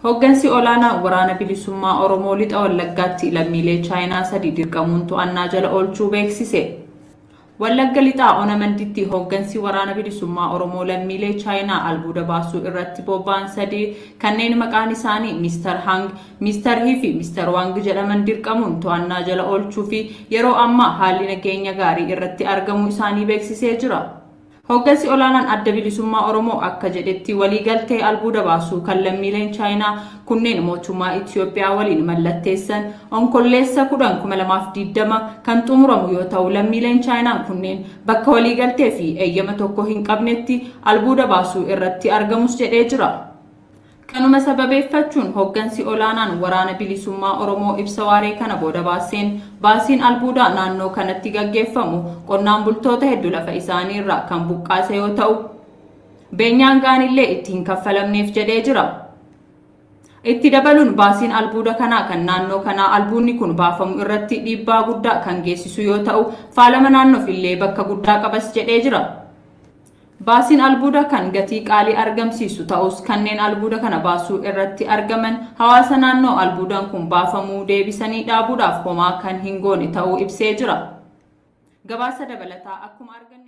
Hoggansi olaanaa Waraana Bilisummaa Oromoo Lixa Wallaggaatti lammiilee Chaayinaa 3 dirqamuun to'annaa jala oolchuu beeksise. Wallagga Lixaa Ona Manditti hoggansi Waraana Bilisummaa Oromoo lammiilee Chaayinaa albuuda baasuu irratti bobba'an 3 kanneen maqaan isaanii Mr. Hang, Mr. He fi Mr. Wang jedhaman dirqamuun to'annaa jala oolchuu fi yeroo ammaa haalli nageenya gaarii irratti argamuu isaanii beeksisee jira. Hoggansi olaanaan Adda Bilisummaa Oromoo akka jedhetti waliigaltee albuuda baasuu kan lammiileen Chaayinaa kunneen mootummaa Itiyoophiyaa waliin mallatteessan Onkolleessa 10,2020 kan xumuramu yoo ta'u, lammiileen Chaayinaa kunneen bakka waliigaltee fi eeyyama tokko hin qabnetti albuuda baasuu irratti argamus jedhee jira. Kanuma sababeeffachuun hoggansi olaanaan Waraana Bilisummaa Oromoo ibsa waaree kana booda baaseen baasiin albuudaa naannoo kanatti gaggeeffamu qonnaan bultoota hedduu lafa isaanii irraa kan buqqaase yoo ta'u, beenyaan gaanillee itti hin kaffalamneef jedhee jira. Itti dabaluun baasiin albuuda kanaa kan naannoo kanaa albuudni kun baafamu irratti dhiibbaa guddaa kan geessisu yoo ta'u, faalama naannoof illee bakka guddaa qabas jedhee jira. Baasiin albuuda kan gatii qaalii argamsiisu ta'us, kanneen albuuda kana baasuu irratti argaman hawaasa naannoo albuudaan kun baafamuu deebisanii dhaabuudhaaf homaa kan hin goone ta'uu ibsee jira. Gabaasa dabalataa akkuma arganne